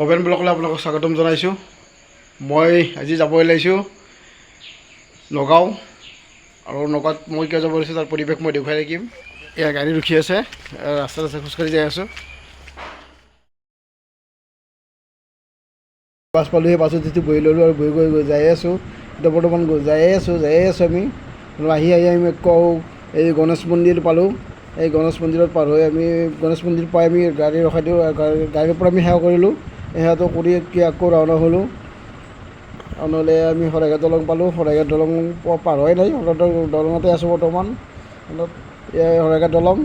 ভৱেন ব্লগলৈ আপোনালোকক স্বাগতম জনাইছোঁ। মই আজি যাব ওলাইছোঁ নগাঁও। আৰু নগাঁৱত মই কিয় যাব ওলাইছোঁ, তাৰ পৰিৱেশ মই দেখুৱাই থাকিম। এয়া গাড়ী ৰখি আছে, ৰাস্তাত আছে, খোজকাঢ়ি যাই আছোঁ। বাছ পালোহি, বাছত যিটো বহি ল'লোঁ আৰু বহি গৈ গৈ যায়ে আছোঁ। এতিয়া বৰ্তমান যায়ে আছোঁ, যায়ে আছোঁ আমি। আৰু আহি আহি আমি কওঁ, এই গণেশ মন্দিৰ পালোঁ। এই গণেশ মন্দিৰত পাৰ হৈ আমি গণেশ মন্দিৰ পাই আমি গাড়ী ৰখাই দিওঁ। গাড়ীৰ পৰা আমি সেৱা কৰিলোঁ। এই সেৱাটো কৰি কি আকৌ ৰাওনা হ'লোঁ। ৰাওনা হ'লে আমি শৰাইঘাট দলং পালোঁ। শৰাইঘাট দলং পাৰ হোৱাই নাই, শৰাইঘাট দলঙতে আছোঁ বৰ্তমান। এই শৰাইঘাট দলং।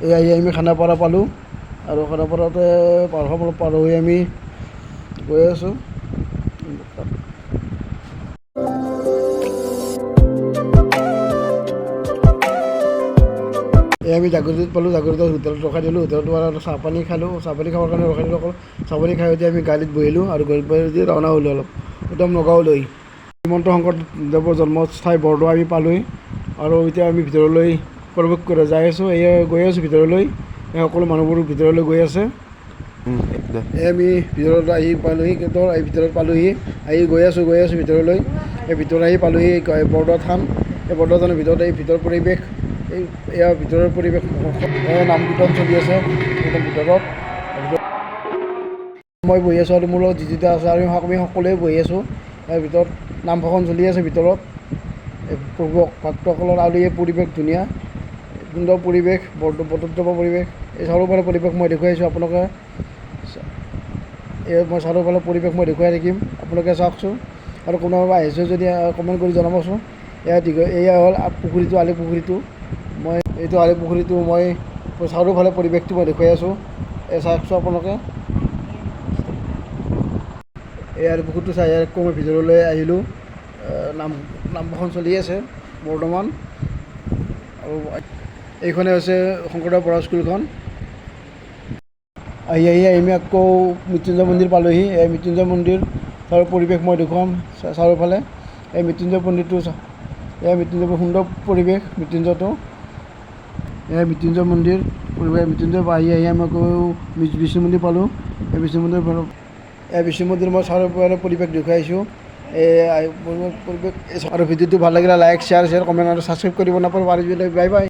এই আহি আমি খানাপাৰা পালোঁ আৰু খানাপাৰাতে পাৰ হ'ব, পাৰ হৈ আমি গৈ আছোঁ। এই আমি জাগৃতিত পালোঁ। জাগৃতিত হোটেলত ৰখাই দিলোঁ। হোটেলত আৰু চাহপানী খালোঁ। চাহপানী খাবৰ কাৰণে ৰখাই দিলোঁ অকল। চাহপানী খাই উঠি আমি গাড়ীত বহিলোঁ আৰু গাড়ীত বহি উঠি ৰাওনা হ'লোঁ অলপ একদম নগাঁৱলৈ। শ্ৰীমন্ত শংকৰদেৱৰ জন্মস্থান বৰদোৱা আমি পালোঁহি আৰু এতিয়া আমি ভিতৰলৈ প্ৰৱেশ কৰি যাই আছোঁ। এয়া গৈ আছোঁ ভিতৰলৈ। এই সকলো মানুহবোৰ ভিতৰলৈ গৈ আছে। এই আমি ভিতৰত আহি পালোহি, গেটৰ এই ভিতৰত পালোহি। আহি গৈ আছোঁ, গৈ আছোঁ ভিতৰলৈ। এই ভিতৰত আহি পালোহি বৰদোৱা থান। এই বৰদোৱা থানৰ ভিতৰত এই ভিতৰৰ পৰিৱেশ, এই এয়া ভিতৰৰ পৰিৱেশ। এই নাম কীৰ্তন চলি আছে একদম ভিতৰত। মই বহি আছোঁ আৰু মোৰ লগত যিটো আছে আৰু আমি সকলোৱে বহি আছোঁ। ইয়াৰ ভিতৰত নাম ভাষণ চলি আছে ভিতৰত। এই প্ৰভু ভক্তসকলৰ আৰু এই পৰিৱেশ ধুনীয়া, সুন্দৰ পৰিৱেশ, বটদ্ৰৱা পৰিৱেশ। এই চাৰিওফালে পৰিৱেশ মই দেখুৱাইছোঁ আপোনালোকে। এই মই চাৰিওফালে পৰিৱেশ মই দেখুৱাই থাকিম, আপোনালোকে চাওকচোন। আৰু কোনোবা আহিছে যদি কমেণ্ট কৰি জনাবচোন। এয়া দীঘ, এয়া হ'ল পুখুৰীটো, আলি পুখুৰীটো। মই এইটো আলি পুখুৰীটো মই চাৰিওফালে পৰিৱেশটো মই দেখুৱাই আছোঁ। এই চাওকচোন আপোনালোকে। এই আলি পুখুৰীটো চাই আকৌ মই ভিতৰলৈ আহিলোঁ। নাম ভাষণ চলি আছে বৰ্তমান। আৰু এইখনে হৈছে শংকৰদেৱ পঢ়া স্কুলখন। আহি আহি আমি আকৌ মৃত্যুঞ্জয় মন্দিৰ পালোহি। এই মৃত্যুঞ্জয় মন্দিৰ, তাৰ পৰিৱেশ মই দেখুৱাম চাৰিওফালে। এই মৃত্যুঞ্জয় মন্দিৰটো, এই মৃত্যুঞ্জয় সুন্দৰ পৰিৱেশ মৃত্যুঞ্জয়টো। এই মৃত্যুঞ্জয় মন্দিৰ পৰিৱেশ। মৃত্যুঞ্জয় আহি আহি আমি আকৌ বিষ্ণু মন্দিৰ পালোঁ। এই বিষ্ণু মন্দিৰ পালোঁ। এই বিষ্ণু মন্দিৰ মই চাৰিওফালে পৰিৱেশ দেখুৱাইছোঁ। এই পৰিৱেশ আৰু ভিডিঅ'টো ভাল লাগিলে লাইক, শ্বেয়াৰ কমেণ্ট আৰু ছাবস্ক্ৰাইব কৰিব নাপাহৰিব। Bye bye.